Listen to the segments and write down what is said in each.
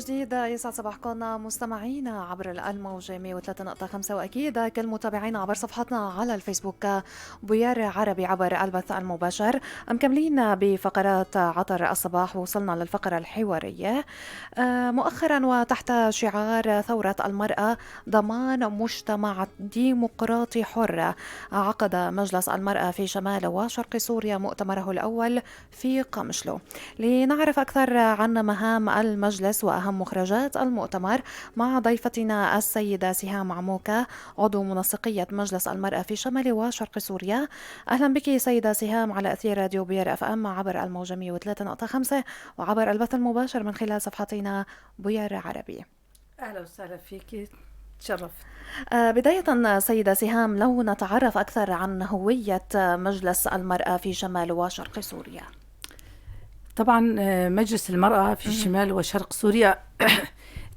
جديد، يسعد صباحكم مستمعينا عبر الموجة 103.5، وأكيد كل متابعينا عبر صفحتنا على الفيسبوك بويار عربي عبر البث المباشر. مكملين بفقرات عطر الصباح، وصلنا للفقرة الحوارية. مؤخرا وتحت شعار ثورة المرأة ضمان مجتمع ديمقراطي حر، عقد مجلس المرأة في شمال وشرق سوريا مؤتمره الأول في قامشلو. لنعرف أكثر عن مهام المجلس وأهم مخرجات المؤتمر مع ضيفتنا السيدة سهام عموكة، عضو منسقية مجلس المرأة في شمال وشرق سوريا. أهلا بك سيدة سهام على أثير راديو بويار FM عبر الموجة 103.5 وعبر البث المباشر من خلال صفحتنا بويار عربي. أهلا وسهلا فيك، تشرفت. بداية سيدة سهام، لو نتعرف أكثر عن هوية مجلس المرأة في شمال وشرق سوريا. طبعا مجلس المرأة في شمال وشرق سوريا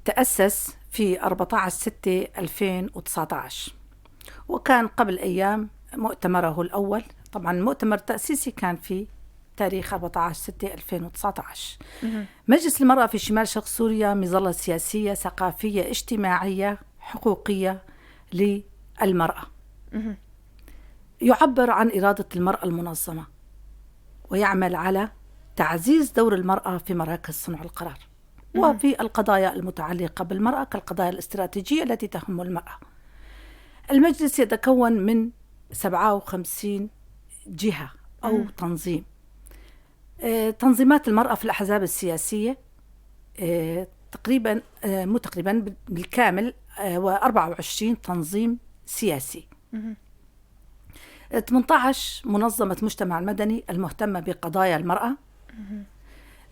تأسس في 14/6/2019، وكان قبل أيام مؤتمره الأول. طبعا المؤتمر التأسيسي كان في تاريخ 14/6/2019. مجلس المرأة في شمال شرق سوريا مظلة سياسية ثقافية اجتماعية حقوقية للمرأة، يعبر عن إرادة المرأة المنظمة ويعمل على تعزيز دور المرأة في مراكز صنع القرار وفي القضايا المتعلقة بالمرأة كالقضايا الاستراتيجية التي تهم المرأة. المجلس يتكون من 57 جهة أو تنظيم. تنظيمات المرأة في الأحزاب السياسية تقريبا مو تقريبا بالكامل و24 تنظيم سياسي. 18 منظمة مجتمع المدني المهتمة بقضايا المرأة.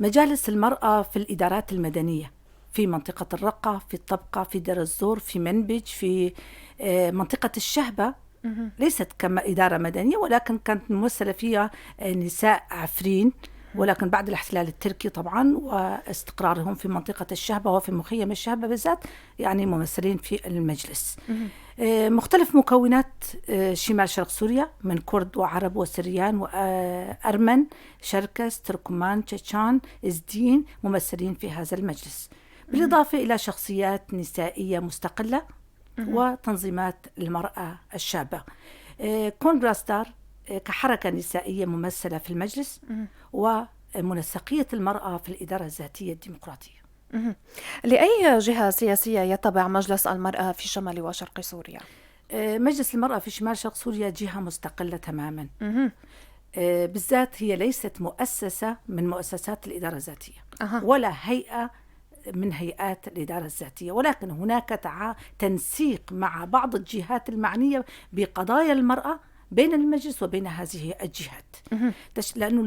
مجالس المرأة في الإدارات المدنية في منطقة الرقة، في الطبقة، في دير الزور، في منبج، في منطقة الشهبة، ليست كما إدارة مدنية ولكن كانت ممثلة فيها نساء عفرين، ولكن بعد الاحتلال التركي طبعا واستقرارهم في منطقة الشهبة وفي مخيم الشهبة بالذات، يعني ممثلين في المجلس. مختلف مكونات شمال شرق سوريا من كرد وعرب وسريان وأرمن، شركس، تركمان، تشيشان، إزدين ممثلين في هذا المجلس، بالإضافة إلى شخصيات نسائية مستقلة وتنظيمات المرأة الشابة. كونغراستار كحركة نسائية ممثلة في المجلس، ومنسقية المرأة في الإدارة الذاتية الديمقراطية. لأي جهة سياسية يتبع مجلس المرأة في شمال وشرق سوريا؟ مجلس المرأة في شمال شرق سوريا جهة مستقلة تماما. بالذات هي ليست مؤسسة من مؤسسات الإدارة الذاتية ولا هيئة من هيئات الإدارة الذاتية، ولكن هناك تنسيق مع بعض الجهات المعنية بقضايا المرأة بين المجلس وبين هذه الجهات. لأنه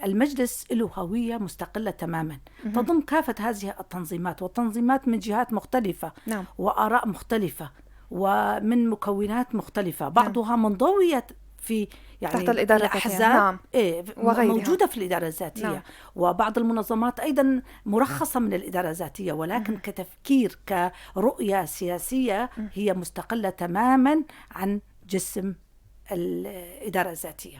المجلس له هوية مستقلة تماما تضم كافة هذه التنظيمات، والتنظيمات من جهات مختلفة وآراء مختلفة ومن مكونات مختلفة، بعضها منضوية في يعني تحت الإدارة الأحزاب موجودة في الإدارة الذاتية، وبعض المنظمات أيضا مرخصة من الإدارة الذاتية، ولكن كتفكير كرؤية سياسية هي مستقلة تماما عن جسم الإدارة الذاتية.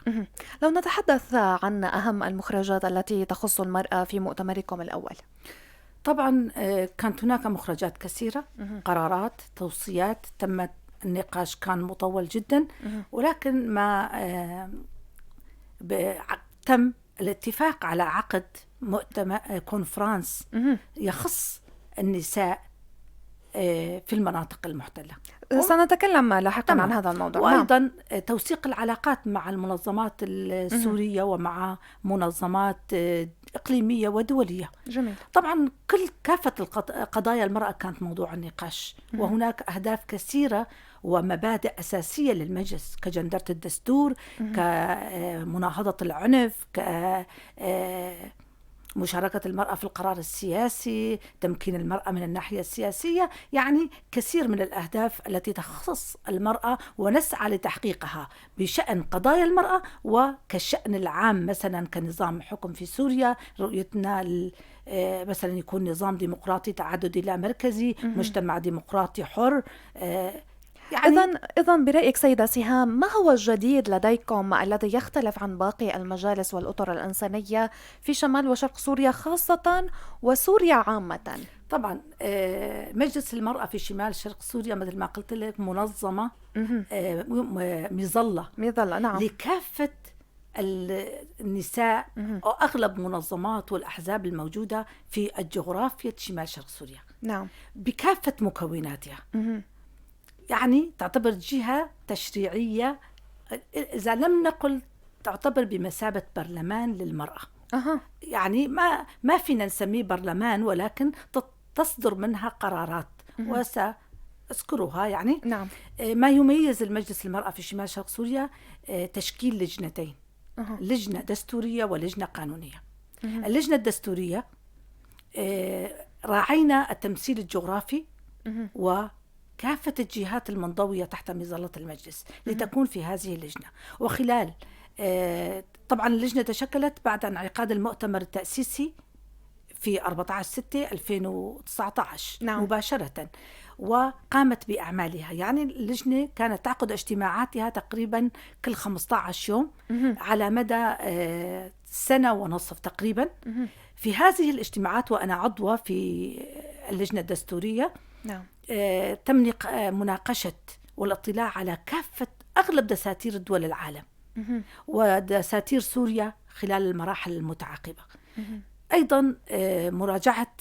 لو نتحدث عن أهم المخرجات التي تخص المرأة في مؤتمركم الأول. طبعا كانت هناك مخرجات كثيرة، قرارات، توصيات، تمت النقاش كان مطول جدا، ولكن ما تم الاتفاق على عقد مؤتمر كونفرانس يخص النساء في المناطق المحتلة. سنتكلم لاحقا عن هذا الموضوع. وأيضا توثيق العلاقات مع المنظمات السورية ومع منظمات إقليمية ودولية. جميل. طبعا كل كافة قضايا المرأة كانت موضوع النقاش، وهناك أهداف كثيرة ومبادئ أساسية للمجلس كجندرة الدستور، كمناهضة العنف، مشاركة المرأة في القرار السياسي، تمكين المرأة من الناحية السياسية، يعني كثير من الأهداف التي تخص المرأة ونسعى لتحقيقها بشأن قضايا المرأة وكالشأن العام، مثلا كنظام حكم في سوريا، رؤيتنا مثلا يكون نظام ديمقراطي تعددي لا مركزي، مجتمع ديمقراطي حر. يعني إذا برأيك سيدة سهام، ما هو الجديد لديكم الذي يختلف عن باقي المجالس والأطر الإنسانية في شمال وشرق سوريا خاصة وسوريا عامة؟ طبعا مجلس المرأة في شمال شرق سوريا مثل ما قلت لك منظمة، مظلة. مظلة، نعم. لكافة النساء أو أغلب منظمات والأحزاب الموجودة في الجغرافيا شمال شرق سوريا. بكافة مكوناتها. يعني تعتبر جهة تشريعية، إذا لم نقل تعتبر بمثابة برلمان للمرأة. يعني ما فينا نسميه برلمان، ولكن تصدر منها قرارات وسأذكرها. ما يميز المجلس المرأة في شمال شرق سوريا تشكيل لجنتين، لجنة دستورية ولجنة قانونية. اللجنة الدستورية راعينا التمثيل الجغرافي وكافة الجهات المنضوية تحت مظلة المجلس لتكون في هذه اللجنة. وخلال طبعا اللجنة تشكلت بعد انعقاد المؤتمر التأسيسي في 14/6/2019 مباشرة، وقامت بأعمالها. يعني اللجنة كانت تعقد اجتماعاتها تقريبا كل 15 يوم على مدى سنة ونصف تقريبا. في هذه الاجتماعات وأنا عضوة في اللجنة الدستورية، تم مناقشة والاطلاع على كافة أغلب دساتير دول العالم ودساتير سوريا خلال المراحل المتعاقبة. أيضا مراجعة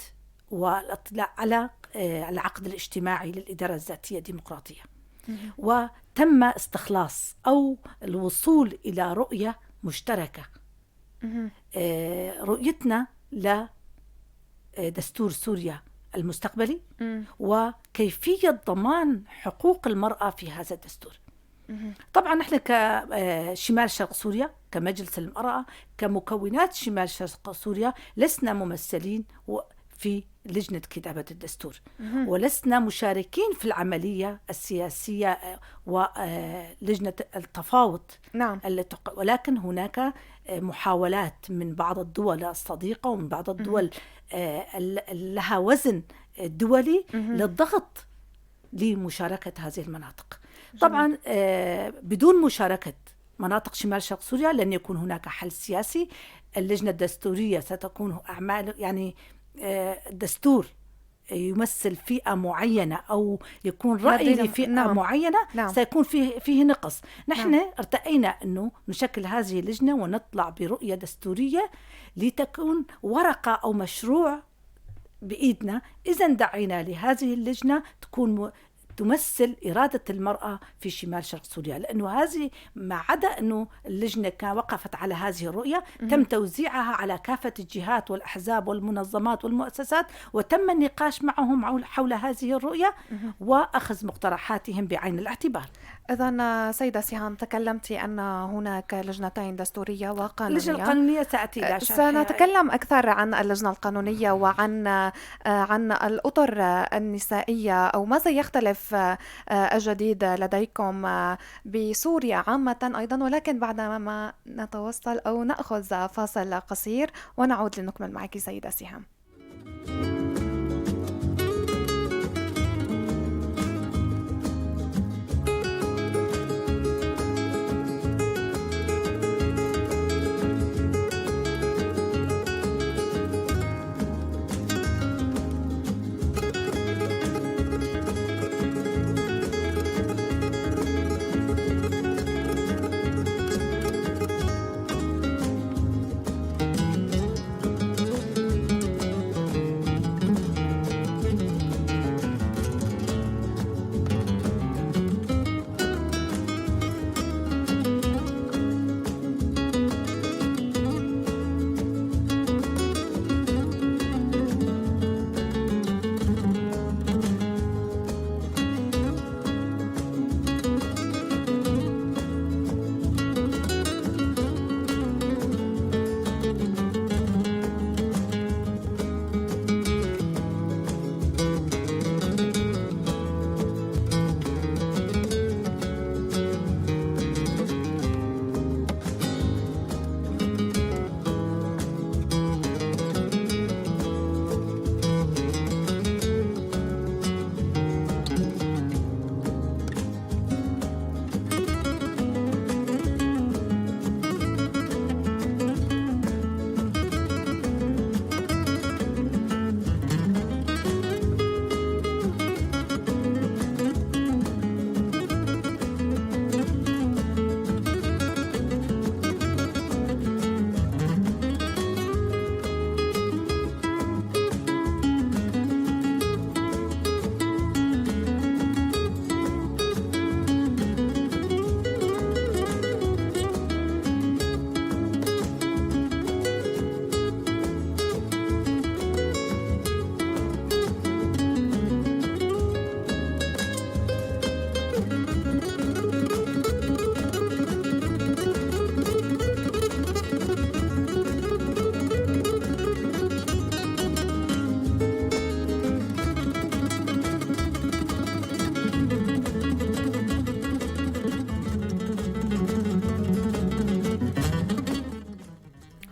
والاطلاع على العقد الاجتماعي للإدارة الذاتية الديمقراطية. وتم استخلاص أو الوصول إلى رؤية مشتركة. رؤيتنا لدستور سوريا المستقبلي وكيفية ضمان حقوق المرأة في هذا الدستور. طبعا نحن كشمال شرق سوريا، كمجلس المرأة، كمكونات شمال شرق سوريا، لسنا ممثلين في لجنة كتابة الدستور، ولسنا مشاركين في العملية السياسية ولجنة التفاوض. ولكن هناك محاولات من بعض الدول الصديقة ومن بعض الدول، لها وزن دولي للضغط لمشاركة هذه المناطق. طبعا بدون مشاركة مناطق شمال شرق سوريا لن يكون هناك حل سياسي. اللجنة الدستورية ستكون أعمال، الدستور يمثل فئة معينة أو يكون رأي لفئة معينة، سيكون فيه نقص. نحن ارتأينا أنه نشكل هذه اللجنة ونطلع برؤية دستورية لتكون ورقة أو مشروع بإيدنا. إذا دعينا لهذه اللجنة تكون تمثل إرادة المرأة في شمال شرق سوريا، لأنه هذه ما عدا أنه اللجنة كان وقفت على هذه الرؤية، تم توزيعها على كافة الجهات والأحزاب والمنظمات والمؤسسات، وتم النقاش معهم حول هذه الرؤية وأخذ مقترحاتهم بعين الاعتبار. إذن سيدة سهام، تكلمت أن هناك لجنتين دستورية وقانونية. اللجنة القانونية سأتي إلى شرحها. سنتكلم أكثر عن اللجنة القانونية وعن عن الأطر النسائية أو ماذا يختلف الجديد لديكم بسوريا عامة أيضا، ولكن بعد ما نتوصل أو نأخذ فاصل قصير ونعود لنكمل معك سيدة سهام.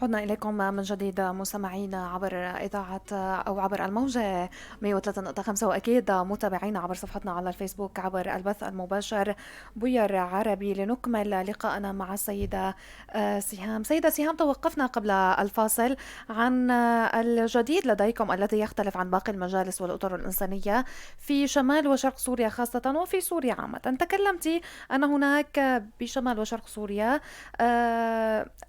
عدنا إليكم من جديد مستمعينا عبر إذاعة أو عبر الموجة 103.5، وأكيد متابعينا عبر صفحتنا على الفيسبوك عبر البث المباشر بوير عربي، لنكمل لقاءنا مع السيدة سهام. سيدة سهام، توقفنا قبل الفاصل عن الجديد لديكم الذي يختلف عن باقي المجالس والأطر الإنسانية في شمال وشرق سوريا خاصة وفي سوريا عامة. تكلمت أن هناك بشمال وشرق سوريا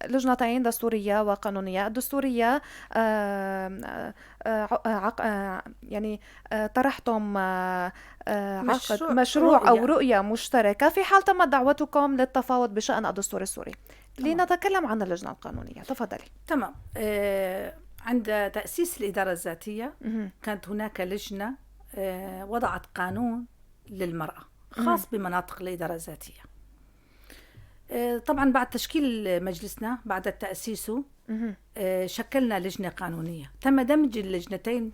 لجنتين دستورية وقانونية. الدستورية طرحتم عقد مشروع أو رؤية مشتركة في حال تمت دعوتكم للتفاوض بشأن الدستور السوري. لنتكلم عن اللجنة القانونية، تفضلي. تمام. عند تأسيس الإدارة الذاتية كانت هناك لجنة وضعت قانون للمرأة خاص بمناطق الإدارة الذاتية. طبعا بعد تشكيل مجلسنا، بعد تأسيسه، شكلنا لجنة قانونية. تم دمج اللجنتين،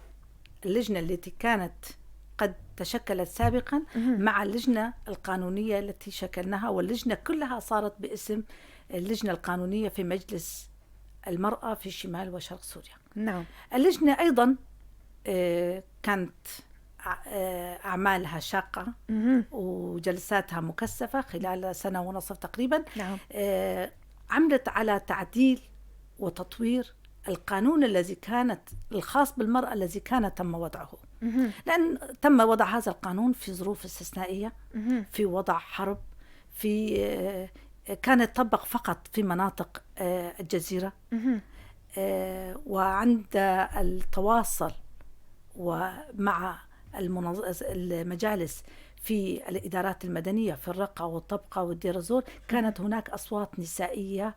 اللجنة التي كانت قد تشكلت سابقا مع اللجنة القانونية التي شكلناها، واللجنة كلها صارت باسم اللجنة القانونية في مجلس المرأة في شمال وشرق سوريا. نعم. اللجنة أيضا كانت أعمالها شاقة وجلساتها مكثفة خلال 1.5 سنة تقريبا. نعم. عملت على تعديل وتطوير القانون الذي كانت الخاص بالمرأة الذي كان تم وضعه، لأن تم وضع هذا القانون في ظروف استثنائية، في وضع حرب، في كان يطبق فقط في مناطق الجزيرة. وعند التواصل ومع المجالس في الإدارات المدنية في الرقة والطبقة والدير الزور، كانت هناك أصوات نسائية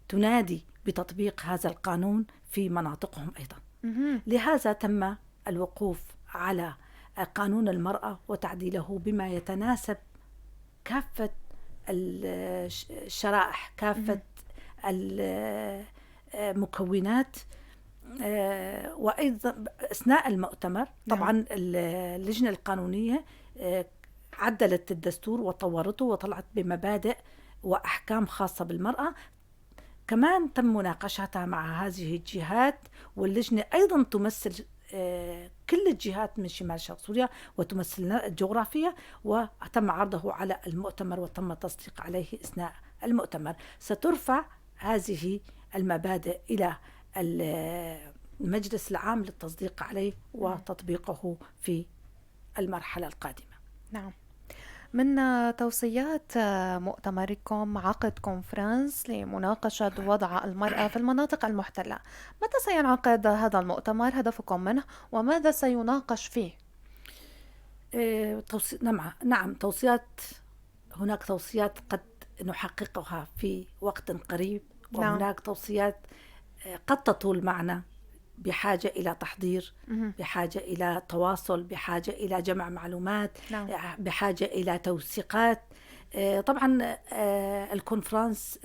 تنادي بتطبيق هذا القانون في مناطقهم أيضا. لهذا تم الوقوف على قانون المرأة وتعديله بما يتناسب كافة الشرائح، كافة المكونات. وأيضا أثناء المؤتمر طبعا اللجنة القانونية عدلت الدستور وطورته وطلعت بمبادئ وأحكام خاصة بالمرأة، كمان تم مناقشتها مع هذه الجهات. واللجنة أيضا تمثل كل الجهات من شمال شرق سوريا وتمثل الجغرافية، وتم عرضه على المؤتمر وتم التصديق عليه أثناء المؤتمر. سترفع هذه المبادئ إلى المجلس العام للتصديق عليه وتطبيقه في المرحلة القادمة. نعم. من توصيات مؤتمركم عقد كونفرنس لمناقشة وضع المرأة في المناطق المحتلة. متى سينعقد هذا المؤتمر؟ هدفكم منه وماذا سيناقش فيه؟ نعم، توصيات، هناك توصيات قد نحققها في وقت قريب، وهناك توصيات قد تطول معنا، بحاجة إلى تحضير، بحاجة إلى تواصل، بحاجة إلى جمع معلومات، بحاجة إلى توثيقات. طبعا الكونفرنس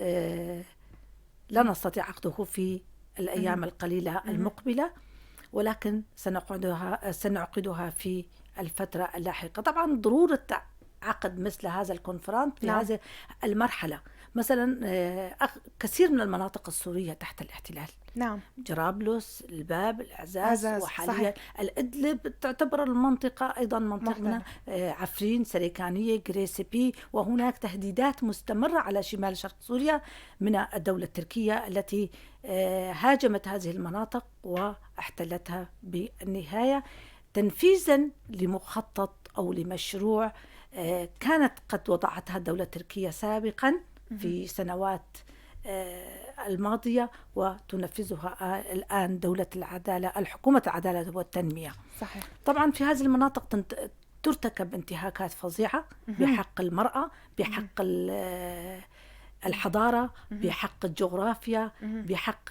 لا نستطيع عقده في الأيام القليلة المقبلة، ولكن سنعقدها في الفترة اللاحقة. طبعا ضرورة عقد مثل هذا الكونفرنس في هذه المرحلة، مثلا كثير من المناطق السورية تحت الاحتلال. نعم. جرابلس، الباب، الأعزاز، وحاليا الإدلب تعتبر المنطقة أيضا منطقتنا، عفرين، سريكانية، غريسيبي، وهناك تهديدات مستمرة على شمال شرق سوريا من الدولة التركية التي هاجمت هذه المناطق واحتلتها بالنهاية تنفيذا لمخطط أو لمشروع كانت قد وضعتها الدولة التركية سابقا في سنوات الماضية، وتنفذها الآن دولة العدالة، الحكومة العدالة والتنمية. صحيح. طبعا في هذه المناطق ترتكب انتهاكات فظيعة بحق المرأة، بحق الحضارة، بحق الجغرافيا، بحق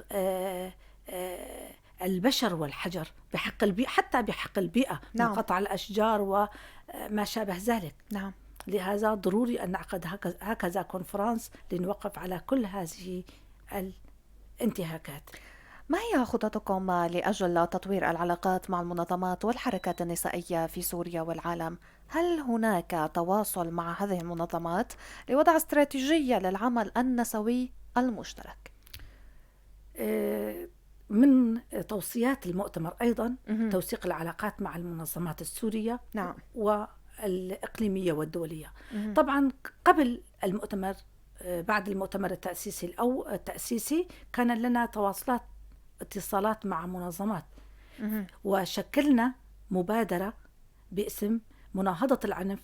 البشر والحجر، بحق البيئة، حتى بحق البيئة. نعم. من قطع الأشجار وما شابه ذلك. نعم. لهذا ضروري أن نعقد هكذا كونفرنس لنوقف على كل هذه الانتهاكات. ما هي خططكم لأجل تطوير العلاقات مع المنظمات والحركات النسائية في سوريا والعالم؟ هل هناك تواصل مع هذه المنظمات لوضع استراتيجية للعمل النسوي المشترك؟ من توصيات المؤتمر أيضا توثيق العلاقات مع المنظمات السورية والإقليمية والدولية. طبعا قبل المؤتمر، بعد المؤتمر التأسيسي كان لنا تواصلات اتصالات مع منظمات، وشكلنا مبادرة باسم مناهضة العنف،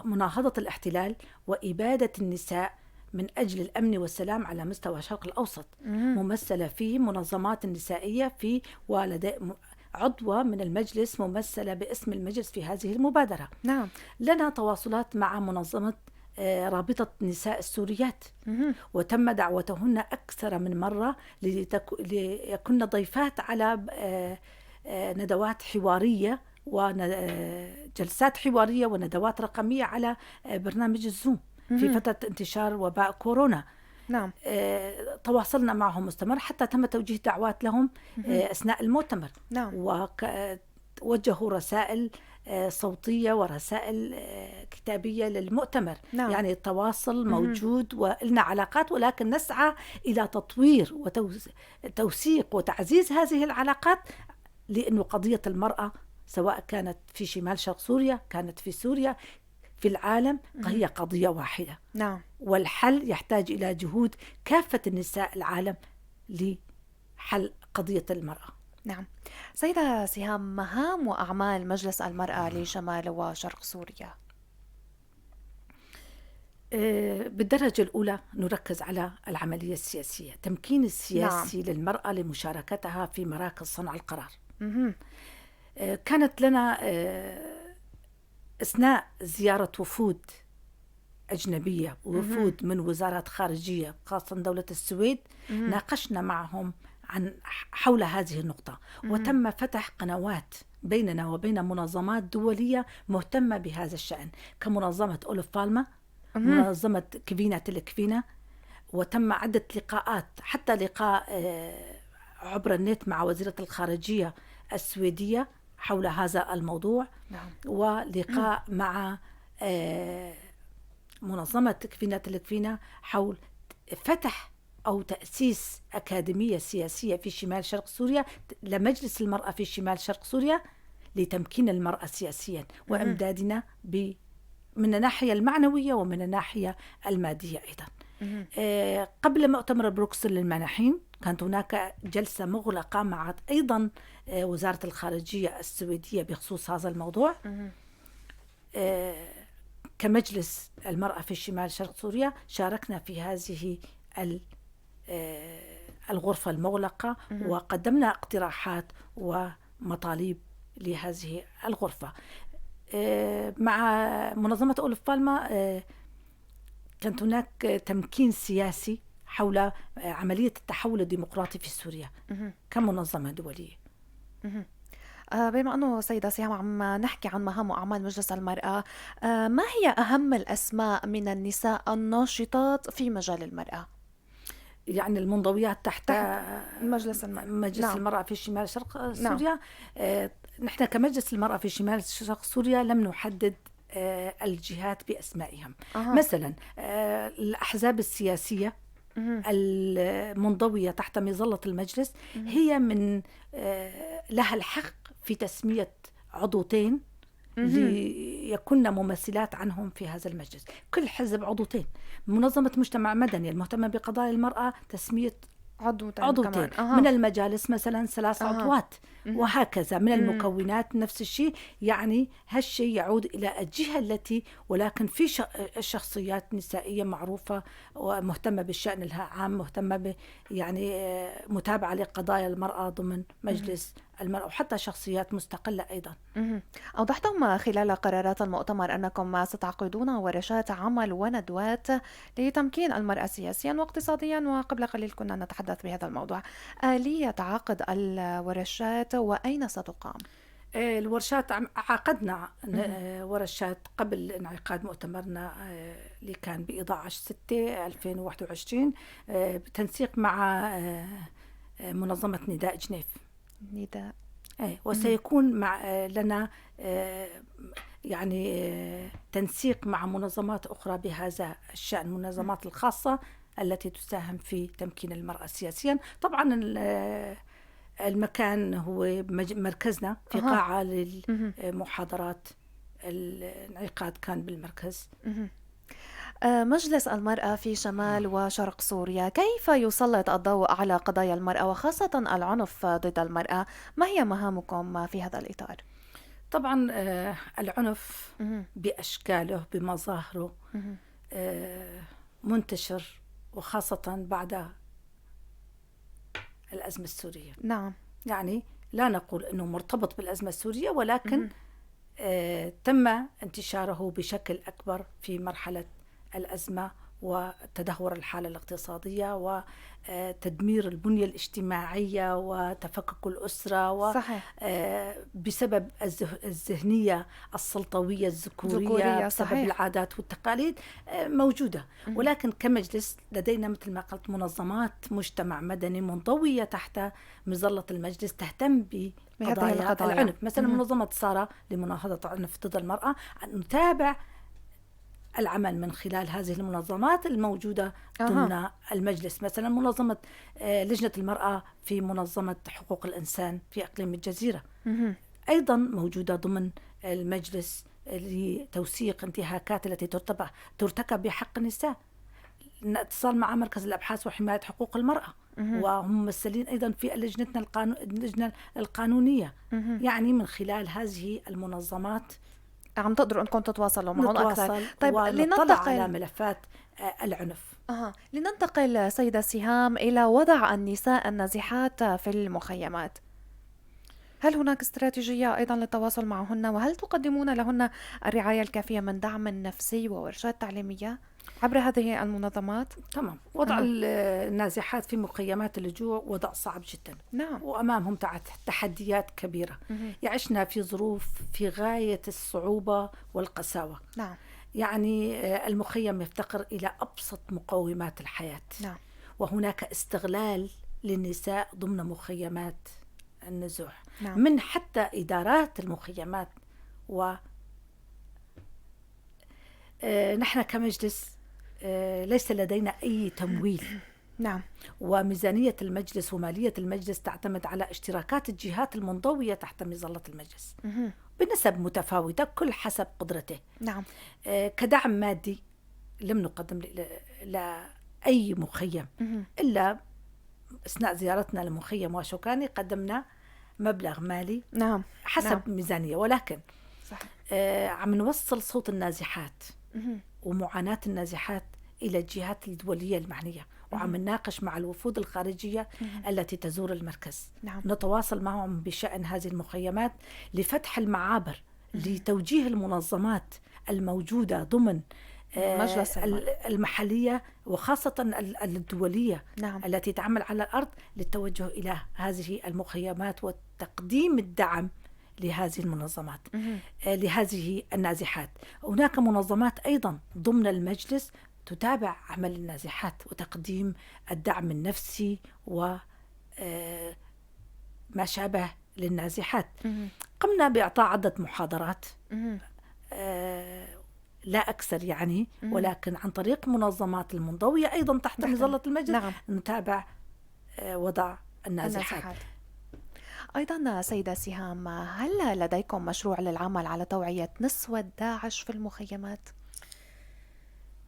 مناهضة الاحتلال وإبادة النساء من أجل الأمن والسلام على مستوى الشرق الأوسط، ممثلة في منظمات النسائية في ولدى عضوة من المجلس ممثلة باسم المجلس في هذه المبادرة. نعم. لنا تواصلات مع منظمة رابطة نساء السوريات، وتم دعوتهن أكثر من مرة ليكن ضيفات على ندوات حوارية وجلسات حوارية وندوات رقمية على برنامج الزوم في فترة انتشار وباء كورونا. نعم. تواصلنا معهم مستمر حتى تم توجيه دعوات لهم أثناء المؤتمر. نعم. ووجهوا رسائل صوتية ورسائل كتابية للمؤتمر. نعم. يعني التواصل موجود ولنا علاقات، ولكن نسعى إلى تطوير وتوثيق وتعزيز هذه العلاقات، لأنه قضية المرأة سواء كانت في شمال شرق سوريا، كانت في سوريا، في العالم، هي قضية واحدة. نعم. والحل يحتاج إلى جهود كافة النساء العالم لحل قضية المرأة. نعم. سيدة سهام، مهام وأعمال مجلس المرأة لشمال وشرق سوريا؟ بالدرجة الأولى نركز على العملية السياسية، تمكين السياسي نعم. للمرأة لمشاركتها في مراكز صنع القرار. كانت لنا أثناء زيارة وفود أجنبية ووفود من وزارات خارجية خاصة دولة السويد، ناقشنا معهم عن حول هذه النقطة، وتم فتح قنوات بيننا وبين منظمات دولية مهتمة بهذا الشأن كمنظمة أولف بالما، منظمة كفينا تلكفينا، وتم عدة لقاءات، حتى لقاء عبر النت مع وزيرة الخارجية السويدية حول هذا الموضوع. نعم. ولقاء مع منظمة كفينا تلكفينا حول فتح أو تأسيس أكاديمية سياسية في شمال شرق سوريا لمجلس المرأة في شمال شرق سوريا لتمكين المرأة سياسيا وإمدادنا من الناحية المعنوية ومن الناحية المادية أيضا. قبل مؤتمر بروكسل للمانحين كانت هناك جلسة مغلقة مع أيضا وزارة الخارجية السويدية بخصوص هذا الموضوع. كمجلس المرأة في شمال شرق سوريا شاركنا في هذه الغرفة المغلقة وقدمنا اقتراحات ومطالب لهذه الغرفة. مع منظمة أولف بالما كانت هناك تمكين سياسي حول عملية التحول الديمقراطي في سوريا كمنظمة دولية. بما أنه سيدة سهام عم نحكي عن مهام وأعمال مجلس المرأة، ما هي أهم الأسماء من النساء الناشطات في مجال المرأة؟ يعني المنضويات تحت مجلس المرأة. مجلس نعم. المرأة في شمال شرق نعم. سوريا. نحن كمجلس المرأة في شمال شرق سوريا لم نحدد الجهات بأسمائهم. مثلا الأحزاب السياسية المنضوية تحت مظلة المجلس هي من لها الحق في تسمية عضوتين ليكن ممثلات عنهم في هذا المجلس. كل حزب عضوتين. منظمة مجتمع مدني المهتمة بقضايا المرأة تسمية عضوتين عضوتين. كمان. من المجالس مثلا 3 عضوات وهكذا. من المكونات نفس الشيء. يعني هالشيء يعود إلى الجهة التي، ولكن في شخصيات نسائية معروفة ومهتمة بالشأن العام، مهتمة متابعة لقضايا المرأة ضمن مجلس المرأة، وحتى شخصيات مستقلة أيضا. أوضحتم خلال قرارات المؤتمر أنكم ستعقدون ورشات عمل وندوات لتمكين المرأة سياسيا واقتصاديا، وقبل قليل كنا نتحدث بهذا الموضوع. آلية عقد الورشات وأين ستقام؟ الورشات عقدنا ورشات قبل انعقاد مؤتمرنا اللي كان بإحدى عشر ستة ألفين وواحد وعشرين، بتنسيق مع منظمة نداء جنيف. نداء. وسيكون لنا تنسيق مع منظمات أخرى بهذا الشأن، منظمات الخاصة التي تساهم في تمكين المرأة سياسيا. طبعا المكان هو مركزنا في قاعة للمحاضرات، الانعقاد كان بالمركز. مجلس المرأة في شمال وشرق سوريا كيف يسلط الضوء على قضايا المرأة وخاصة العنف ضد المرأة؟ ما هي مهامكم في هذا الإطار؟ طبعا العنف بأشكاله بمظاهره منتشر، وخاصة بعد الأزمة السورية. نعم. يعني لا نقول أنه مرتبط بالأزمة السورية، ولكن تم انتشاره بشكل أكبر في مرحلة الأزمة وتدهور الحالة الاقتصادية وتدمير البنية الاجتماعية وتفكك الأسرة صحيح. بسبب الذهنية السلطوية الذكورية، بسبب صحيح. العادات والتقاليد موجودة. ولكن كمجلس لدينا مثل ما قلت منظمات مجتمع مدني منضوية تحت مظلة المجلس تهتم بقضايا العنف. مثلا منظمة سارة لمناهضة العنف ضد المرأة، نتابع العمل من خلال هذه المنظمات الموجودة ضمن المجلس. مثلا منظمة لجنة المرأة في منظمة حقوق الإنسان في إقليم الجزيرة أيضا موجودة ضمن المجلس لتوثيق انتهاكات التي ترتكب بحق النساء. اتصال مع مركز الأبحاث وحماية حقوق المرأة، وهم ممثلين أيضا في لجنتنا اللجنة القانونية. يعني من خلال هذه المنظمات عم تقدروا انكم تتواصلوا معهم اكثر. طيب، لننتقل على ملفات العنف. لننتقل سيدة سهام الى وضع النساء النازحات في المخيمات. هل هناك استراتيجية ايضا للتواصل معهن، وهل تقدمون لهن الرعاية الكافية من دعم نفسي وورشات تعليمية عبر هذه المنظمات؟ تمام. وضع النازحات في مخيمات اللجوء وضع صعب جدا. نعم. وأمامهم تحديات كبيرة. يعيشنا في ظروف في غاية الصعوبة والقساوة. نعم. يعني المخيم يفتقر إلى أبسط مقومات الحياة. نعم. وهناك استغلال للنساء ضمن مخيمات النزوح. نعم. من حتى إدارات المخيمات. و نحن كمجلس ليس لدينا أي تمويل. نعم. وميزانية المجلس ومالية المجلس تعتمد على اشتراكات الجهات المنضوية تحت مظلة المجلس بنسب متفاوتة، كل حسب قدرته. نعم. كدعم مادي لم نقدم لأي مخيم إلا أثناء زيارتنا لمخيم واشوكاني قدمنا مبلغ مالي. نعم. حسب نعم. ميزانية، ولكن صح. عم نوصل صوت النازحات ومعاناة النازحات إلى الجهات الدولية المعنية، وعم نناقش مع الوفود الخارجية التي تزور المركز. نعم. نتواصل معهم بشأن هذه المخيمات لفتح المعابر، لتوجيه المنظمات الموجودة ضمن مجلس المحلية وخاصة الدولية. نعم. التي تعمل على الأرض للتوجه إلى هذه المخيمات وتقديم الدعم لهذه المنظمات، لهذه النازحات. هناك منظمات أيضا ضمن المجلس تتابع عمل النازحات وتقديم الدعم النفسي وما شابه للنازحات. قمنا بإعطاء عدة محاضرات لا أكثر يعني، ولكن عن طريق منظمات المنضوية أيضا تحت مظلة المجلس. نعم. نتابع وضع النازحات. أيضا سيدة سهام، هل لديكم مشروع للعمل على توعية نسوة داعش في المخيمات؟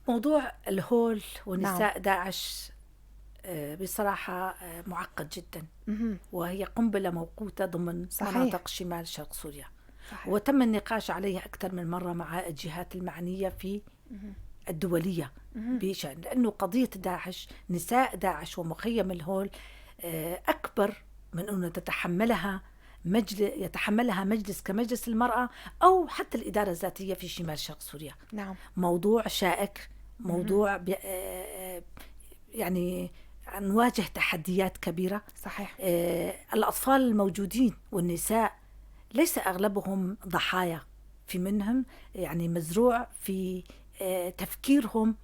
موضوع الهول ونساء نعم. داعش بصراحة معقد جدا، وهي قنبلة موقوتة ضمن صحيح. مناطق شمال شرق سوريا. صحيح. وتم النقاش عليه أكثر من مرة مع الجهات المعنية في الدولية بشأن، لأنه قضية داعش، نساء داعش ومخيم الهول أكبر من أنه يتحملها مجلس كمجلس المرأة أو حتى الإدارة الذاتية في شمال شرق سوريا. نعم. موضوع شائك، موضوع يعني نواجه تحديات كبيرة. صحيح. الأطفال الموجودين والنساء ليس أغلبهم ضحايا، في منهم يعني مزروع في تفكيرهم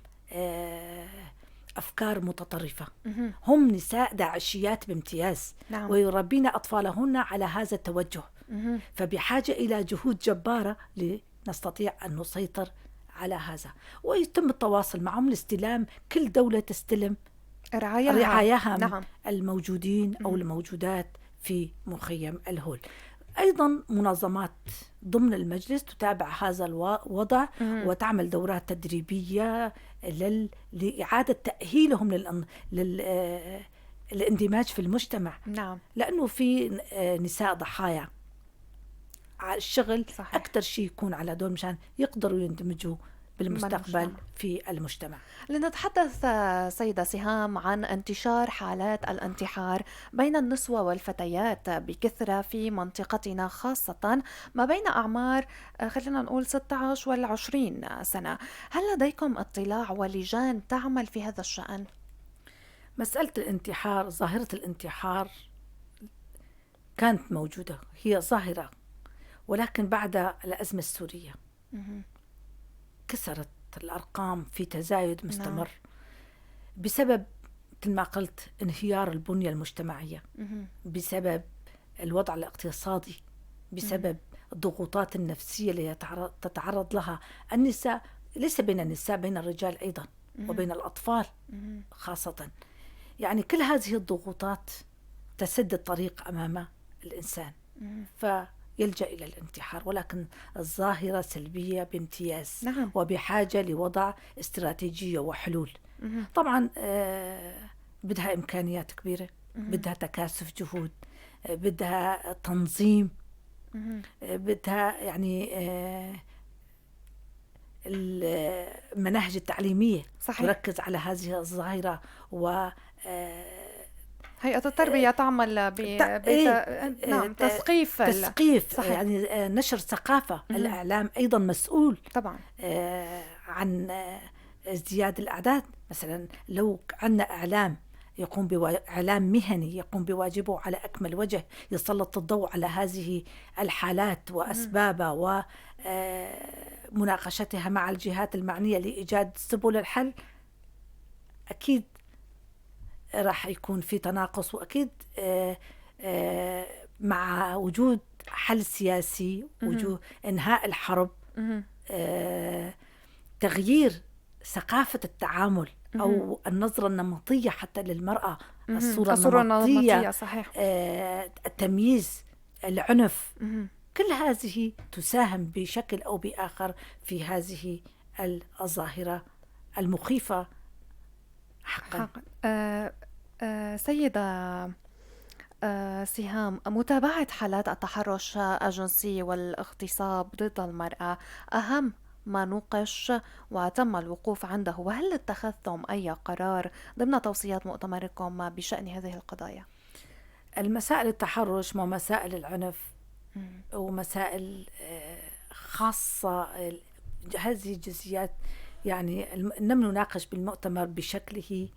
أفكار متطرفة. هم نساء داعشيات بامتياز. نعم. ويربين أطفالهن على هذا التوجه. فبحاجة إلى جهود جبارة لنستطيع أن نسيطر على هذا، ويتم التواصل معهم لاستلام، كل دولة تستلم رعاياها. رعاياها. نعم. الموجودين أو الموجودات في مخيم الهول. أيضا منظمات ضمن المجلس تتابع هذا الوضع وتعمل دورات تدريبية لإعادة تأهيلهم للاندماج في المجتمع. نعم. لأنه في نساء ضحايا على الشغل. صحيح. أكثر شيء يكون على دول مشان يقدروا يندمجوا بالمستقبل المجتمع. في المجتمع. لنتحدث سيدة سهام عن انتشار حالات الانتحار بين النسوة والفتيات بكثرة في منطقتنا، خاصة ما بين أعمار، خلينا نقول 16 والعشرين سنة. هل لديكم اطلاع ولجان تعمل في هذا الشأن؟ مسألة الانتحار، ظاهرة الانتحار كانت موجودة، هي ظاهرة، ولكن بعد الأزمة السورية كسرت الأرقام في تزايد مستمر. بسبب مثل ما قلت انهيار البنية المجتمعية، بسبب الوضع الاقتصادي، بسبب الضغوطات النفسية اللي تتعرض لها النساء، ليس بين النساء، بين الرجال أيضا وبين الأطفال خاصة. كل هذه الضغوطات تسد الطريق أمام الإنسان فيلجأ إلى الانتحار، ولكن الظاهرة سلبية بامتياز. وبحاجة لوضع استراتيجية وحلول. طبعا، بدها إمكانيات كبيرة، بدها تكاثف جهود، بدها تنظيم، بدها المناهج التعليمية تركز على هذه الظاهرة و، هيئة التربية تعمل تثقيف تثقيف، نشر ثقافة. الإعلام أيضا مسؤول عن ازدياد الأعداد. مثلا لو عندنا إعلام يقوم إعلام مهني يقوم بواجبه على أكمل وجه، يسلط الضوء على هذه الحالات وأسبابها مناقشتها مع الجهات المعنية لإيجاد سبل الحل، أكيد راح يكون في تناقص، وأكيد، مع وجود حل سياسي، وجود إنهاء الحرب، تغيير ثقافة التعامل أو النظرة النمطية حتى للمرأة، الصورة الصورة النمطية، النمطية، صحيح. التمييز، العنف، كل هذه تساهم بشكل أو بآخر في هذه الظاهرة المخيفة حقا. حقا. سيدة سهام، متابعة حالات التحرش الجنسي والاغتصاب ضد المرأة أهم ما نوقش وتم الوقوف عنده، وهل اتخذتم أي قرار ضمن توصيات مؤتمركم بشأن هذه القضايا؟ المسائل التحرش ومسائل العنف ومسائل خاصة هذه الجزئيات، لم نناقش بالمؤتمر بشكله،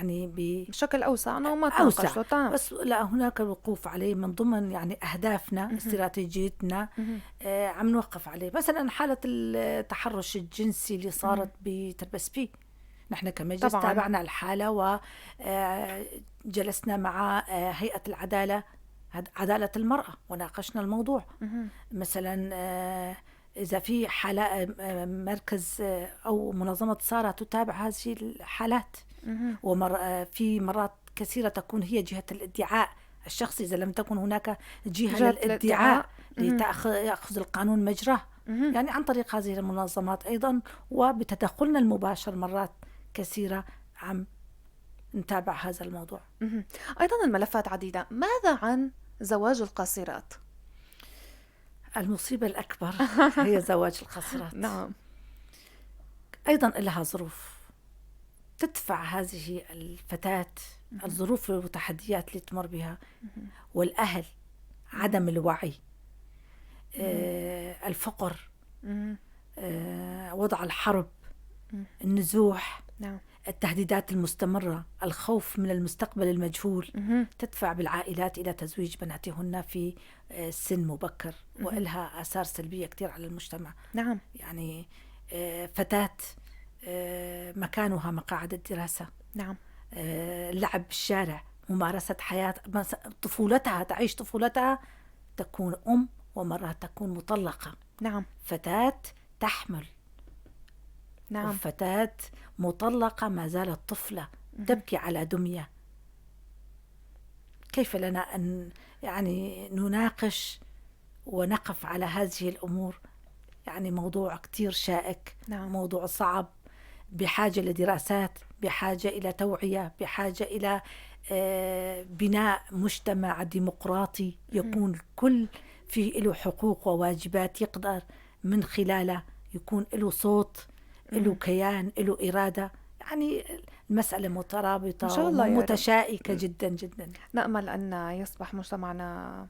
بشكل أوسع، أنه ما أوسع. تناقشوا، تمام. بس لا، هناك الوقوف عليه من ضمن أهدافنا، استراتيجيتنا، عم نوقف عليه. مثلا حالة التحرش الجنسي اللي صارت بتربسبي، نحن كمجلس تابعنا الحالة و، جلسنا مع، هيئة العدالة، عدالة المرأة، وناقشنا الموضوع. مثلا، إذا في حالة، مركز، أو منظمة سارة تتابع هذه الحالات. في مرات كثيرة تكون هي جهة الادعاء الشخصي، إذا لم تكن هناك جهة جهة للادعاء الادعاء. يأخذ القانون مجراه. عن طريق هذه المنظمات أيضا وبتدخلنا المباشر مرات كثيرة عم نتابع هذا الموضوع. أيضا الملفات عديدة. ماذا عن زواج القاصرات؟ المصيبة الأكبر هي زواج القاصرات. أيضا لها ظروف تدفع هذه الفتاة، الظروف والتحديات اللي تمر بها، والأهل، عدم الوعي، الفقر، وضع الحرب، النزوح، التهديدات المستمرة، الخوف من المستقبل المجهول، تدفع بالعائلات إلى تزويج بناتهن في سن مبكر، وإلها آثار سلبية كثير على المجتمع. فتاة مكانها مقاعد الدراسة. اللعب بالشارع، ممارسة حياة طفولتها، تعيش طفولتها، تكون أم ومرات تكون مطلقة. فتاة تحمل نعم. وفتاة مطلقة ما زالت طفلة تبكي على دمية. كيف لنا أن يعني نناقش ونقف على هذه الأمور؟ يعني موضوع كتير شائك. نعم. موضوع صعب، بحاجة لدراسات، بحاجة إلى توعية، بحاجة إلى بناء مجتمع ديمقراطي يكون الكل فيه له حقوق وواجبات يقدر من خلاله يكون له صوت، له كيان، له إرادة. يعني المسألة مترابطة إن شاء الله يا رب. ومتشائكة جدا جدا. نأمل أن يصبح مجتمعنا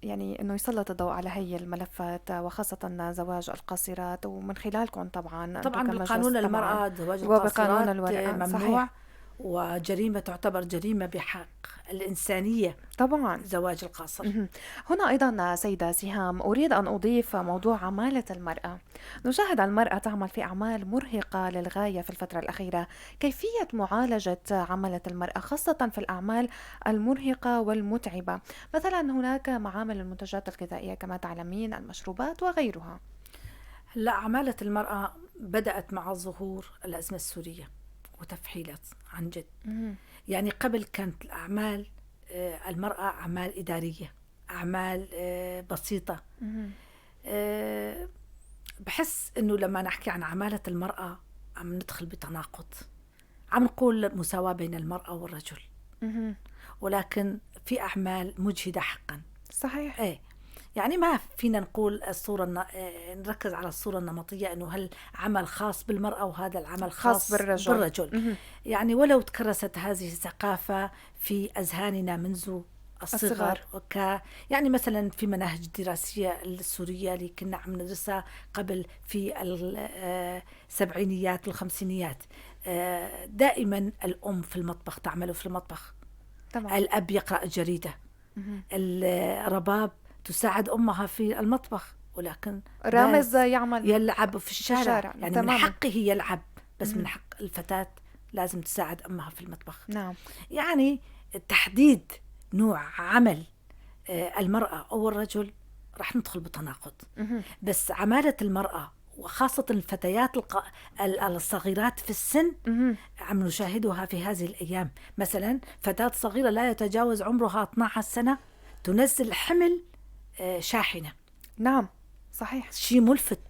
يعني أنه يسلط الضوء على هي الملفات، وخاصة زواج القاصرات، ومن خلالكم طبعا أنتم طبعا كمجلس بالقانون طبعاً. المرأة زواج وبقانون القاصرات المرأة، ممنوع. صحيح. وجريمة تعتبر جريمة بحق الإنسانية. زواج القاصر. هنا أيضا سيدة سهام أريد أن أضيف موضوع عمالة المرأة. نشاهد المرأة تعمل في أعمال مرهقة للغاية في الفترة الأخيرة. كيفية معالجة عمالة المرأة خاصة في الأعمال المرهقة والمتعبة؟ مثلا هناك معامل المنتجات الغذائية كما تعلمين، المشروبات وغيرها. لا، عمالة المرأة بدأت مع ظهور الأزمة السورية وتفحيلت عن جد. يعني قبل كانت الأعمال، المرأة أعمال إدارية، أعمال بسيطة. بحس إنه لما نحكي عن عمالة المرأة عم ندخل بتناقض، عم نقول مساواة بين المرأة والرجل، ولكن في أعمال مجهدة حقا. إيه. يعني ما فينا نقول الصورة نركز على الصورة النمطية إنه هل عمل خاص بالمرأة وهذا العمل خاص خاص بالرجل. بالرجل. يعني ولو تكرست هذه الثقافة في أذهاننا منذ الصغر. الصغر. يعني مثلا في مناهج الدراسية السورية اللي كنا عم ندرسها قبل في السبعينيات والخمسينيات، دائما الأم في المطبخ تعمل في المطبخ. الأب يقرأ الجريدة. الرباب تساعد أمها في المطبخ، ولكن رامز بس يعمل يلعب في الشارع. في الشارع. يعني من حقه يلعب، بس من حق الفتاة لازم تساعد أمها في المطبخ. يعني تحديد نوع عمل المرأة أو الرجل رح ندخل بتناقض. بس عمالة المرأة وخاصة الفتيات الصغيرات في السن عم نشاهدها في هذه الأيام. مثلا فتاة صغيرة لا يتجاوز عمرها 12 سنة تنزل حمل شاحنة. نعم صحيح. شيء ملفت.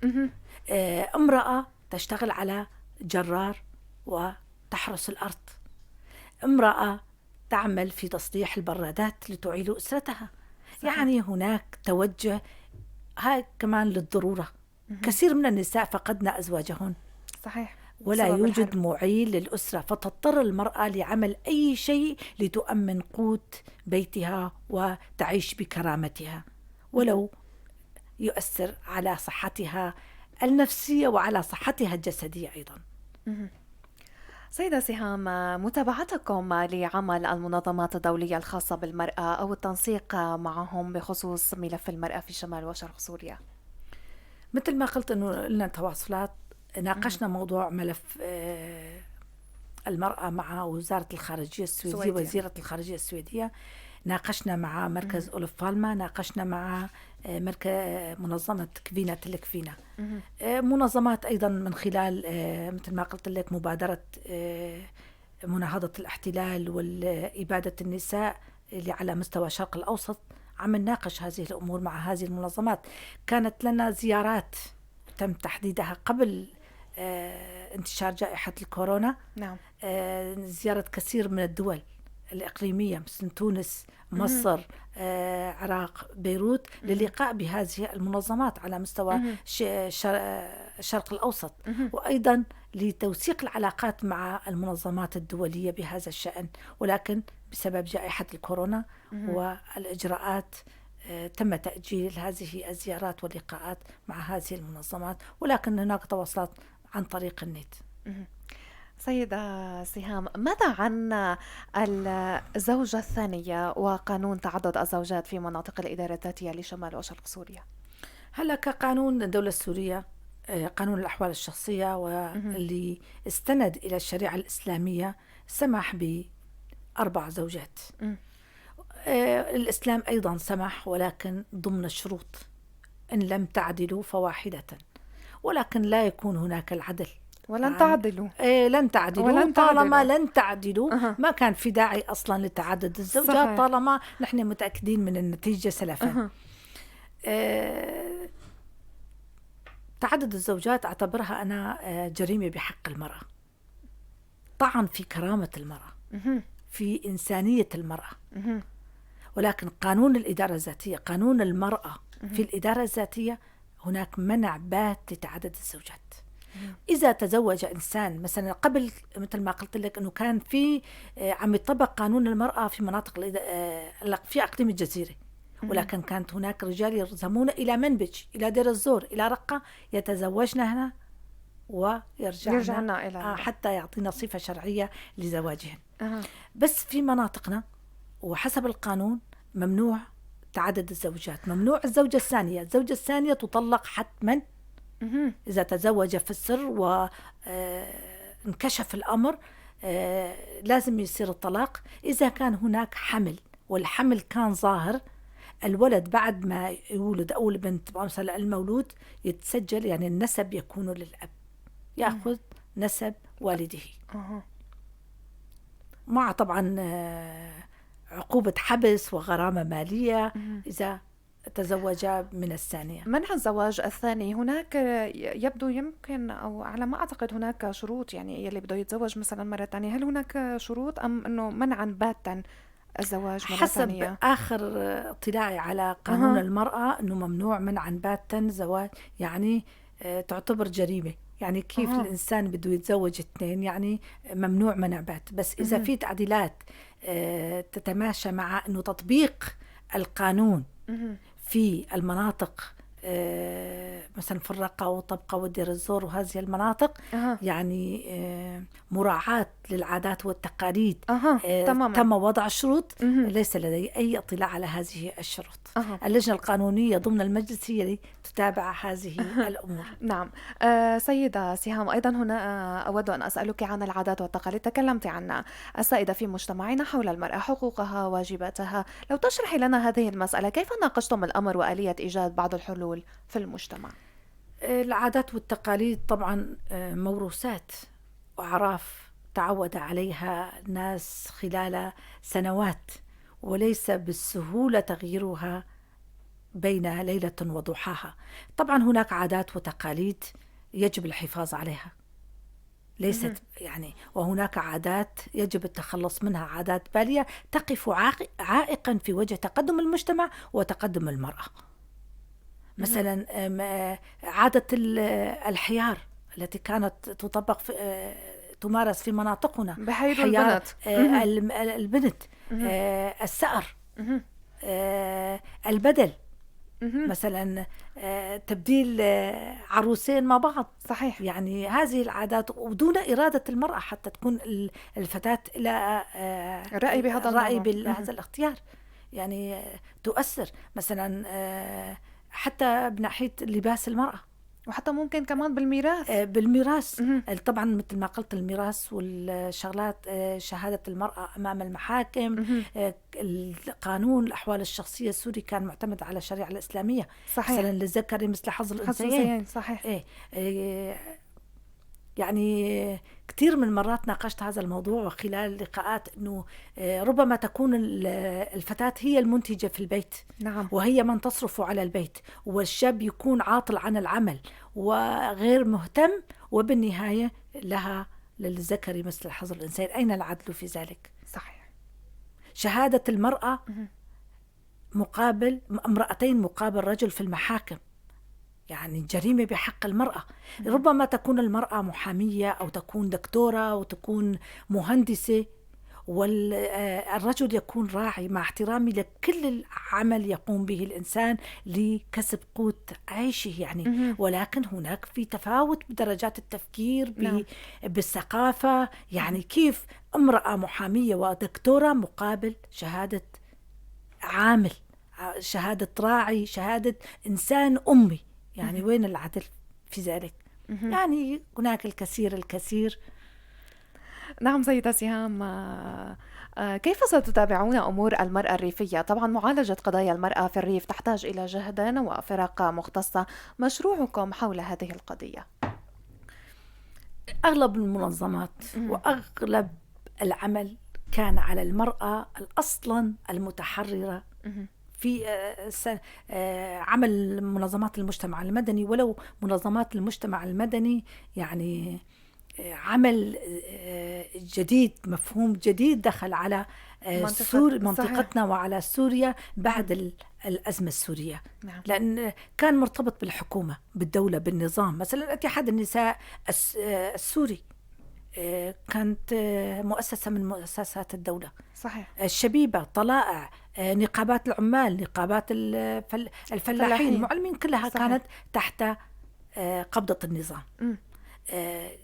امرأة تشتغل على جرار وتحرس الأرض، امرأة تعمل في تصليح البرادات لتعيل أسرتها. يعني هناك توجه هاي كمان للضرورة. كثير من النساء فقدن أزواجهن. ولا بسبب يوجد الحرب. معيل للأسرة، فتضطر المرأة لعمل أي شيء لتؤمن قوت بيتها وتعيش بكرامتها، ولو يؤثر على صحتها النفسية وعلى صحتها الجسدية أيضا. سيدة سهام، متابعتكم لعمل المنظمات الدولية الخاصة بالمرأة أو التنسيق معهم بخصوص ملف المرأة في شمال وشرق سوريا؟ مثل ما قلت أنه لنا تواصلات، ناقشنا موضوع ملف المرأة مع وزارة الخارجية السويدية، وزيرة الخارجية السويدية، ناقشنا مع مركز أولف بالما، ناقشنا مع منظمة كفينا تلكفينا. منظمات أيضا من خلال مثل ما قلت لك مبادرة مناهضة الاحتلال والإبادة النساء اللي على مستوى الشرق الأوسط، عم نناقش هذه الأمور مع هذه المنظمات. كانت لنا زيارات تم تحديدها قبل انتشار جائحة الكورونا. زيارة كثير من الدول الإقليمية مثل تونس، مصر، عراق، بيروت، للقاء بهذه المنظمات على مستوى الشرق الأوسط، وأيضا لتوثيق العلاقات مع المنظمات الدولية بهذا الشأن. ولكن بسبب جائحة الكورونا والإجراءات تم تأجيل هذه الزيارات واللقاءات مع هذه المنظمات، ولكن هناك تواصلات عن طريق النت. سيدة سهام، ماذا عن الزوجة الثانية وقانون تعدد الزوجات في مناطق الإدارة الذاتية لشمال وشرق سوريا؟ هلا كقانون الدولة السورية، قانون الأحوال الشخصية واللي استند إلى الشريعة الإسلامية سمح ب4 زوجات. الإسلام أيضا سمح، ولكن ضمن الشروط، إن لم تعدلوا فواحدة. ولكن لا يكون هناك العدل. ولن تعدلوا. إيه، لن تعدلوا. ولن طالما تعدلوا. لن تعدلوا، ما كان في داعي أصلا لتعدد الزوجات، طالما نحن متأكدين من النتيجة سلفا. تعدد الزوجات أعتبرها أنا جريمة بحق المرأة، طعن في كرامة المرأة، في إنسانية المرأة. ولكن قانون الإدارة الذاتية، قانون المرأة في الإدارة الذاتية هناك منع بات لتعدد الزوجات. إذا تزوج إنسان مثلا قبل، مثل ما قلت لك أنه كان في عم يطبق قانون المرأة في مناطق في أقليم الجزيرة، ولكن كانت هناك رجال يرزمون إلى منبج، إلى دير الزور، إلى رقة، يتزوجن هنا ويرجعن يرجعن إلى حتى يعطينا صفة شرعية لزواجهن. بس في مناطقنا وحسب القانون ممنوع تعدد الزوجات، ممنوع الزوجة الثانية، الزوجة الثانية تطلق حتما إذا تزوج في السر و انكشف الأمر، لازم يصير الطلاق. إذا كان هناك حمل والحمل كان ظاهر، الولد بعد ما يولد أو البنت مثلا المولود يتسجل، يعني النسب يكون للأب، يأخذ نسب والده. مع طبعا عقوبة حبس وغرامة مالية إذا تزوج من الثانية. منع الزواج الثاني هناك يبدو يمكن أو على ما أعتقد هناك شروط، يعني يلي بده يتزوج مثلا مرة ثانية هل هناك شروط أم أنه منعا باتا الزواج مرة حسب ثانية؟ آخر اطلاعي على قانون المرأة أنه ممنوع منعا باتا زواج، تعتبر جريمة. يعني كيف الإنسان بده يتزوج اثنين، يعني ممنوع منع بات. بس إذا في تعديلات تتماشى مع أنه تطبيق القانون في المناطق، مثلا في الرقة والطبقة ودير الزور وهذه المناطق، مراعاة للعادات والتقاليد، تم وضع شروط. ليس لدي أي اطلاع على هذه الشروط. اللجنة القانونية ضمن المجلس هي اللي تتابع هذه الأمور. نعم. سيدة سهام، أيضا هنا أود أن أسألك عن العادات والتقاليد، تكلمت عنها السائدة في مجتمعنا حول المرأة، حقوقها واجباتها، لو تشرحي لنا هذه المسألة، كيف ناقشتم الأمر وآلية إيجاد بعض الحلول في المجتمع؟ العادات والتقاليد طبعا، موروثات وأعراف تعود عليها الناس خلال سنوات، وليس بالسهولة تغييرها بين ليلة وضحاها. طبعا هناك عادات وتقاليد يجب الحفاظ عليها، ليست وهناك عادات يجب التخلص منها، عادات بالية تقف عائقا في وجه تقدم المجتمع وتقدم المرأة. مثلا، عادة الحيار التي كانت تطبق تمارس في مناطقنا، بحير حيار، البنت. البنت، السأر، البدل، مثلا، تبديل عروسين مع بعض. هذه العادات ودون إرادة المرأة حتى تكون الفتاة إلى رأي بهذا الرأي الموضوع. بهذا الاختيار، تؤثر مثلا، حتى بناحية لباس المرأة، وحتى ممكن كمان بالميراث. بالميراث. طبعا مثل ما قلت الميراث والشغلات، شهادة المرأة أمام المحاكم، القانون الأحوال الشخصية السوري كان معتمد على الشريعة الإسلامية. مثلا للذكر مثل حظ حظ الأنثيين. الأنثيين، صحيح. كثير من المرات ناقشت هذا الموضوع وخلال لقاءات أنه، ربما تكون الفتاة هي المنتجة في البيت. وهي من تصرف على البيت، والشاب يكون عاطل عن العمل وغير مهتم، وبالنهاية لها للذكر مثل حظ الأنثيين. أين العدل في ذلك؟ شهادة المرأة مقابل امرأتين مقابل رجل في المحاكم، جريمة بحق المرأة. ربما تكون المرأة محامية أو تكون دكتورة وتكون مهندسة، والرجل يكون راعي، مع احترامي لكل العمل يقوم به الإنسان لكسب قوت عيشه، ولكن هناك في تفاوت بدرجات التفكير، بالثقافة. كيف امرأة محامية ودكتورة مقابل شهادة عامل، شهادة راعي، شهادة إنسان أمي، وين العدل في ذلك؟ هناك الكثير الكثير. نعم سيدة سهام، كيف ستتابعون أمور المرأة الريفية؟ طبعا معالجة قضايا المرأة في الريف تحتاج إلى جهد وفرق مختصة، مشروعكم حول هذه القضية؟ أغلب المنظمات وأغلب العمل كان على المرأة الأصلا المتحررة في عمل منظمات المجتمع المدني، ولو منظمات المجتمع المدني يعني عمل جديد، مفهوم جديد دخل على منطقتنا وعلى سوريا بعد الأزمة السورية. نعم. لأن كان مرتبط بالحكومة، بالدولة، بالنظام. مثلا اتحاد النساء السوري كانت مؤسسة من مؤسسات الدولة. صحيح. الشبيبة، طلائع، نقابات العمال، نقابات الفلاحين، المعلمين، كلها. صحيح. كانت تحت قبضة النظام.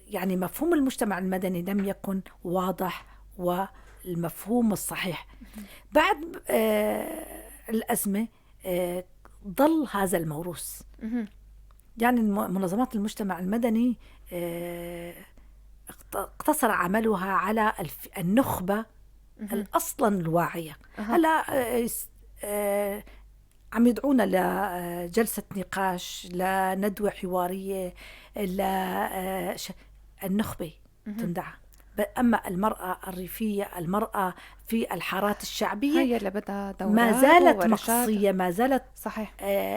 يعني مفهوم المجتمع المدني لم يكن واضح والمفهوم الصحيح. بعد الأزمة ظل هذا الموروث. يعني منظمات المجتمع المدني اقتصر عملها على النخبة الأصلا الواعية. هلا عم يدعونا لجلسة نقاش، لندوة حوارية، النخبة تندعى. أما المرأة الريفية، المرأة في الحارات الشعبية، هي اللي بدها دورات، ما زالت مقصية، ما زالت. صحيح.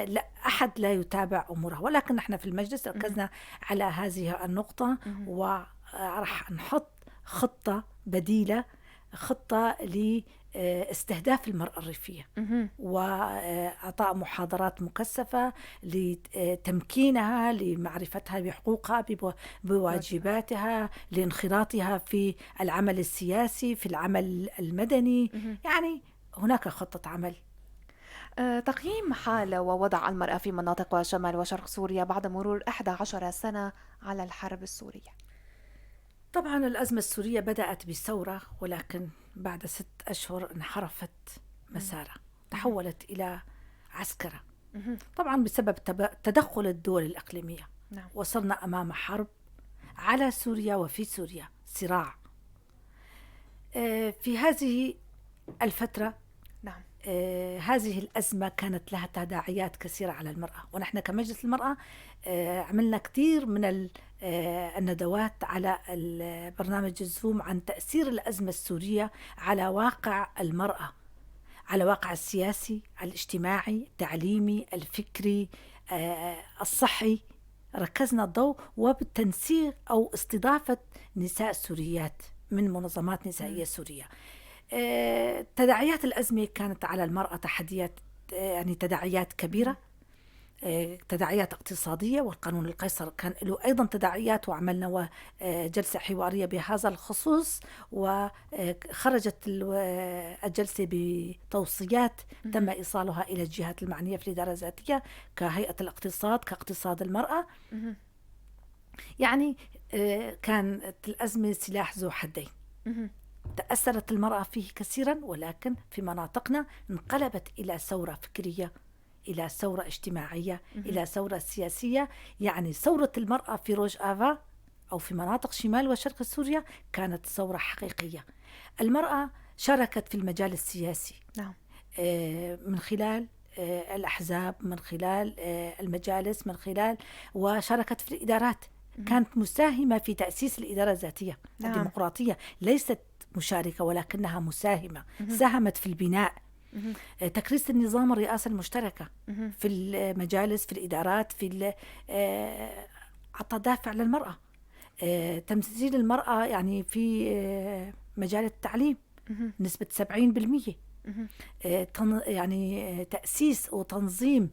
لا أحد لا يتابع أمورها، ولكن نحن في المجلس ركزنا على هذه النقطة، وراح نحط خطة بديلة، خطة لاستهداف المرأة الريفية وإعطاء محاضرات مكثفة لتمكينها، لمعرفتها بحقوقها، بواجباتها، لانخراطها في العمل السياسي، في العمل المدني. يعني هناك خطة عمل. تقييم حال ووضع المرأة في مناطق شمال وشرق سوريا بعد مرور 11 سنة على الحرب السورية. طبعا الأزمة السورية بدأت بثورة، ولكن بعد 6 أشهر انحرفت مسارها، تحولت إلى عسكرة. طبعا بسبب تدخل الدول الإقليمية. نعم. وصلنا أمام حرب على سوريا وفي سوريا صراع. في هذه الفترة. نعم. هذه الأزمة كانت لها تداعيات كثيرة على المرأة، ونحن كمجلس المرأة عملنا كثير من الندوات على برنامج الزوم عن تأثير الأزمة السورية على واقع المرأة، على واقع السياسي، الاجتماعي، التعليمي، الفكري، الصحي. ركزنا الضوء وبالتنسيق أو استضافة نساء سوريات من منظمات نسائية سورية. تداعيات الأزمة كانت على المرأة تحديات، يعني تداعيات كبيرة، تداعيات اقتصادية، والقانون القيصر كان له أيضا تداعيات، وعملنا جلسة حوارية بهذا الخصوص، وخرجت الجلسة بتوصيات تم إيصالها إلى الجهات المعنية في الإدارة الذاتية كهيئة الاقتصاد، كاقتصاد المرأة. يعني كانت الأزمة سلاح ذو حدين. تأثرت المرأة فيه كثيرا، ولكن في مناطقنا انقلبت إلى ثورة فكرية، إلى ثورة اجتماعية، إلى ثورة سياسية. يعني ثورة المرأة في روج آفا أو في مناطق شمال وشرق سوريا كانت ثورة حقيقية. المرأة شاركت في المجال السياسي. نعم. من خلال الأحزاب، من خلال المجالس، من خلال، وشاركت في الإدارات. كانت مساهمة في تأسيس الإدارة الذاتية. نعم. الديمقراطية ليست مشاركة ولكنها مساهمة. ساهمت في البناء، تكريس النظام الرئاسة المشتركة في المجالس، في الإدارات، في عطى دافع للمرأة، تمثيل المرأة يعني في مجال التعليم نسبة 70%، يعني تأسيس وتنظيم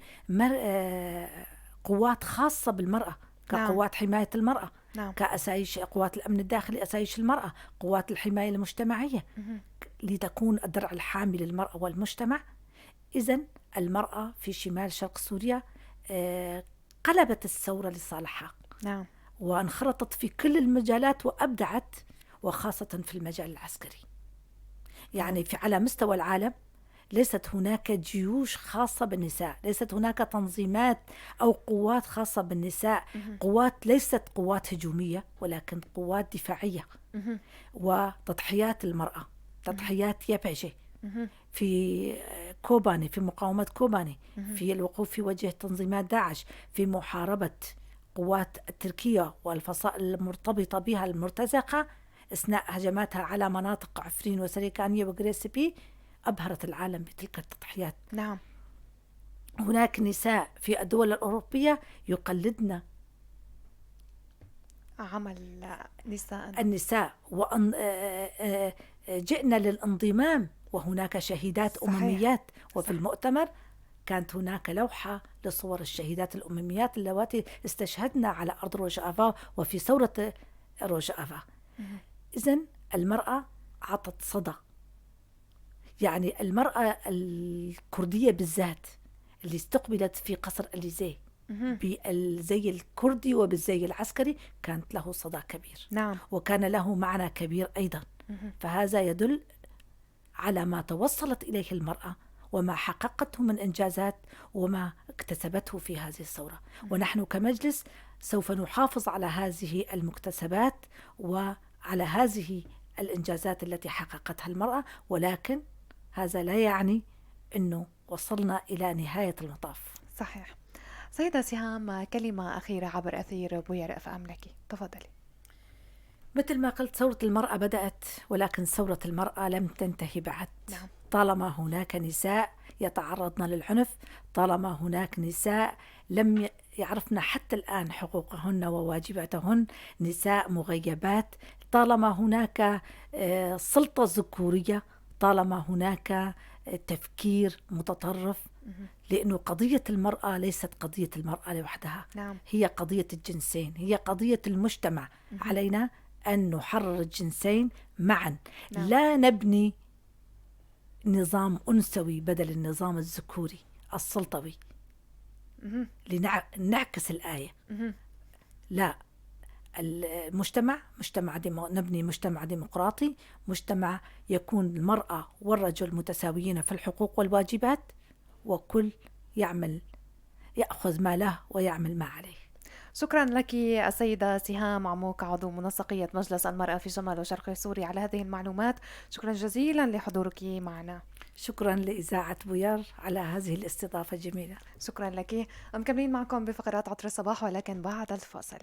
قوات خاصة بالمرأة كقوات حماية المرأة. نعم. كأسايش قوات الأمن الداخلي، أسايش المرأة، قوات الحماية المجتمعية، لتكون الدرع الحامي للمرأة والمجتمع. إذن المرأة في شمال شرق سوريا قلبت الثورة لصالحها. نعم. وانخرطت في كل المجالات وأبدعت، وخاصة في المجال العسكري. يعني في على مستوى العالم ليست هناك جيوش خاصة بالنساء، ليست هناك تنظيمات أو قوات خاصة بالنساء. قوات ليست قوات هجومية ولكن قوات دفاعية. وتضحيات المرأة تضحيات يبجة في كوباني، في مقاومة كوباني، في الوقوف في وجه تنظيمات داعش، في محاربة قوات التركية والفصائل المرتبطة بها المرتزقة أثناء هجماتها على مناطق عفرين وسريكانية وغريسبي. أبهرت العالم بتلك التضحيات. نعم. هناك نساء في الدول الأوروبية يقلدن عمل نساء النساء، وأن جئنا للانضمام، وهناك شهيدات أمميات. وفي المؤتمر كانت هناك لوحة لصور الشهيدات الأمميات اللواتي استشهدنا على أرض روجافا وفي ثورة روجافا. إذن المرأة عطت صدى، يعني المرأة الكردية بالذات اللي استقبلت في قصر اليزيه بالزي الكردي وبالزي العسكري كانت له صدى كبير. نعم. وكان له معنى كبير أيضا. فهذا يدل على ما توصلت إليه المرأة وما حققته من إنجازات وما اكتسبته في هذه الثورة. ونحن كمجلس سوف نحافظ على هذه المكتسبات وعلى هذه الإنجازات التي حققتها المرأة، ولكن هذا لا يعني أنه وصلنا إلى نهاية المطاف. صحيح. سيدة سهام، كلمة أخيرة عبر أثير بوير أف أم لك، تفضلي. مثل ما قلت، ثورة المرأة بدأت، ولكن ثورة المرأة لم تنتهي بعد. نعم. طالما هناك نساء يتعرضن للعنف، طالما هناك نساء لم يعرفن حتى الآن حقوقهن وواجباتهن، نساء مغيبات، طالما هناك سلطة ذكورية، طالما هناك تفكير متطرف، لأنه قضية المرأة ليست قضية المرأة لوحدها. نعم. هي قضية الجنسين، هي قضية المجتمع. علينا أن نحرر الجنسين معا. نعم. لا نبني نظام أنثوي بدل النظام الذكوري السلطوي. لنعكس الآية. لا، المجتمع مجتمع نبني مجتمع ديمقراطي، مجتمع يكون المرأة والرجل متساويين في الحقوق والواجبات، وكل يأخذ ما له ويعمل ما عليه. شكرا لك السيدة سهام عموك، عضو منسقية مجلس المرأة في شمال وشرق سوريا، على هذه المعلومات. شكرا جزيلا لحضورك معنا. شكرا لإذاعة بوير على هذه الاستضافة الجميلة. شكرا لك. مكملين معكم بفقرات عطر الصباح، ولكن بعد الفاصل.